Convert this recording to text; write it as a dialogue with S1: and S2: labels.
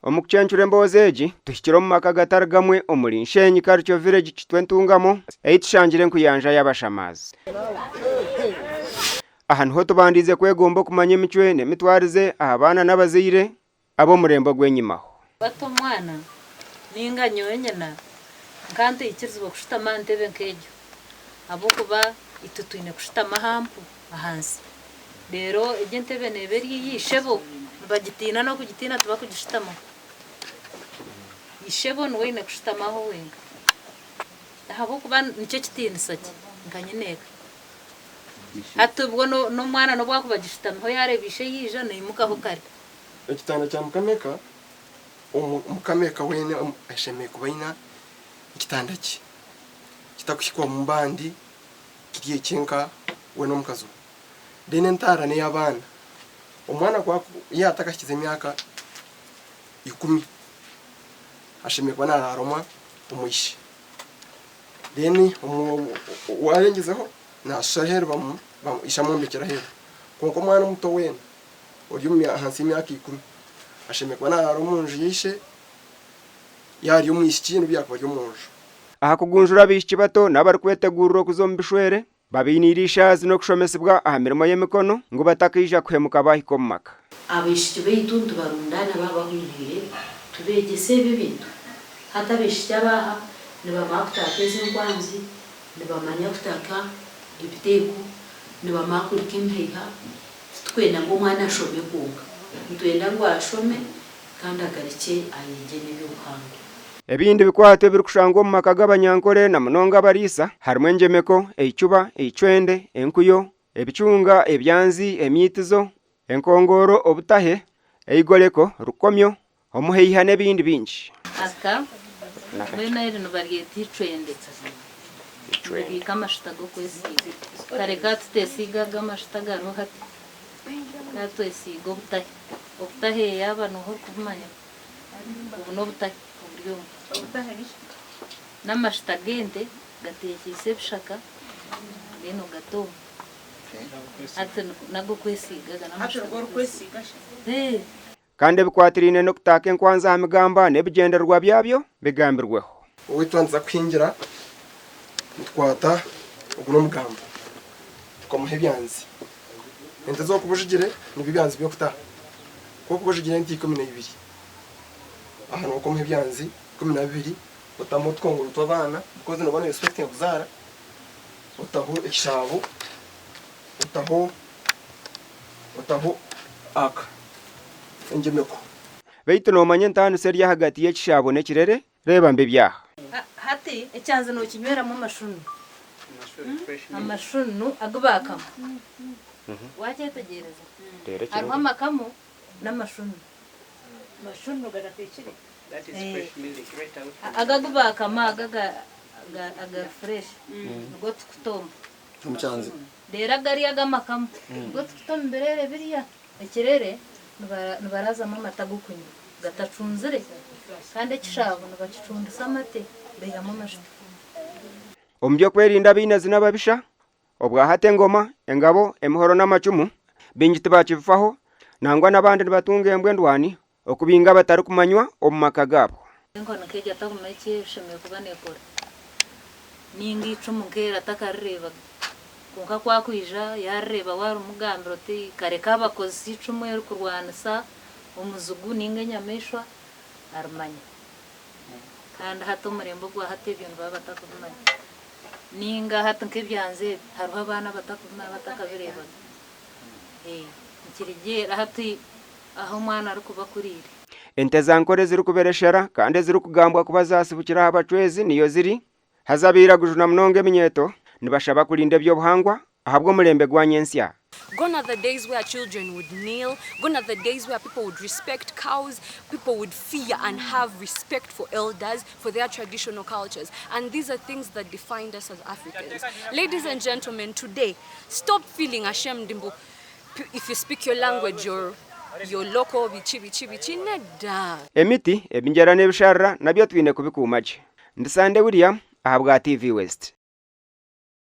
S1: Omu kucencura emboozi egi, tuhikire omu maka gatari gamwe omuri Nshenyi Cultural Village Kitwe Ntungamo ei tushangire enkuyanja y'abashamaazi. Aha niho tubandiize kwegomba okumanya emicwe n'emitwarize aha baana n'abazaire ab'omurembe ogw'enyimaho.
S2: Bata omwana nainga nyowe nyina nka ntaikirizibwa kushutama aha ntebe nk'egyo ahabw'okuba itwe twine kushutama aha mpu ahansi. Reero egyo entebe neeba eri eya ishebo, nibagitiina n'okugitiina tibakugishutamaho. Ishebo niwe oine kushutamaho wenka ahabw'okuba nikyo kitiinisa kye nka nyineeka. Hati obwo n'omwana n'obu akuba agishutamiho yaareeba ishe yaija naimukaho kare.
S3: Ekitanda kya mukameka, Omukameka weena ashemereire kuba aine ekitanda kye kitakuhikwamu bandi kiri ekye nka we n'omukazi we. Then entaara n'ey'abaana. Omwana ku yaaba atakahikize emyaka ikumi ashemereire kuba naraara omwa ishe. Then owarengyezeho nashusha aheeru ishe amwombekyera aheeru. Kwonka omwana omuto weena ori ahansi y'emyaka ikumi ashemereire kuba naraara omu nju ya ishe, yaaba ari omwishiki n'obu yaakuba ari omwojo.
S1: Aha kugunjura abaishiki bato n'abarikwetegurira okuza omu bishwere, babainiire eishaazi n'okushomesibwa aha mirimo y'emikono ngu batakaija kuhemuka baahika omu maka.
S4: Abaishiki baitu nitubarundaana baaba bahuriire tubeegyese ebi ebintu. Hati abaishiki aba aha nibamanya kutaaka ezi enkwanzi, nibamanya kutaaka ebiteeko, nibamanya kurika emihaiha. Titukwenda ngu omwana ashome kwonka, nitwenda ngu ashome kandi agarukye ayegye n'eby'obuhangwa.
S1: Ebindi bikwato ebirikushangwa omu maka g'Abanyankore na munonga abariisa harimu engyemeko, eicuba, eicwende, enkuyo, ebicunga, ebyanzi, emyitizo, enkongooro, obutahe, eigoreko, rukomyo, omuhaiha n'ebindi bingi.
S2: Aka mbwenu eri nibaryeta eicwende. Niribiika amashuta g'okwesiiga. Kare ka tutesiiga aga amashuta agariho hati. Ka twesiiga obutahe. Obutahe yaaba nooha orikubumanya? Obu n'obutahe oburi omu. N'amashuta g'ente gateekyeise ebishaka then ogata omu. Hati n'ag'okwesiiga aga n'amashuta g'okwesiiga.
S1: Kandi ebikwatiraine n'okutaaka enkwanzi aha migamba n'ebigyendererwa byabyo bigambirweho.
S3: Owaitu twaba nituza kuhingira nitukwata ogu n'omugamba tukamuha ebyanzi. Ente ezi orikuba ojugire nibyo byanzi by'okutaha. Ku orikuba ojugire ente 12, aha nookomaho ebyanzi 12 otamu otukongoro tw'abaana because nooba no expectinga kuzaara, otaho ekishaabo, otaho otaho aka engyemeko.
S1: Beitu noomanya entaaniso eri ahagati y'ekishaabo n'ekirere? Reeba mbibi aha.
S2: Hati ekyanzi nokinyweramu amashunu, amashunu agu baakama. Wakyetegyereza? Hariho amakamu n'amashunu. Ago agu baakama ago agari fresh nigo tukutomba. Reero agari ag'amakamu nigo tukuta omu bireere biriya. Ekirere nibaraazamu amate ag'okunywa gatacunzire kandi ekishaabo nibakicundisa amate baihamu amajuta.
S1: Omu by'okwerinda abainazi n'ababisha, obwahati engoma, engabo, emihoro n'amacumu, baingi tibakibifaho, nangwa n'abandi nibatunga embwa endwani okubinga abatarikumanywa omu maka gaabo.
S2: Enkoni nk'egyo atakumanya eki eshemereire kuba neekora, nainga eicumu nk'eryo atakarireebaga. Kwonka ku akwija yaarireeba waarimugambira oti kare kaabakozesa eicumu eri kurwanisa omuzigu nainga enyamaishwa, arimanya. Kandi hati omurembe ogwa hati ebyo nibaba batakubimanya. Nainga hati nk'ebyanzi ebi, hariho abaana abatakubimanya batakabireebaga. Nikirigiirira hati ahu omwana arikuba akuriire.
S1: Ente za Nkore ezirikubereshera kandi ezirikugambwa kuba zaasibukire aha bacwezi niyo ziri, haza abairaguju na munonga eminyeeto nibashaba kurinda eby'obuhangwa ahabw'omurembe gwa nyentsya.
S5: Gone are the days where children would kneel, gone are the days where people would respect cows, people would fear and have respect for elders, for their traditional cultures and these are things that defined us as Africans. Ladies and gentlemen, today, stop feeling ashamed mbu if you speak your language you're, you're local biki biki biki nedda.
S1: Emiti, ebingyera n'ebisharara nabyo twine kubikuuma gye. Ndi Sande William ahabwa TV West.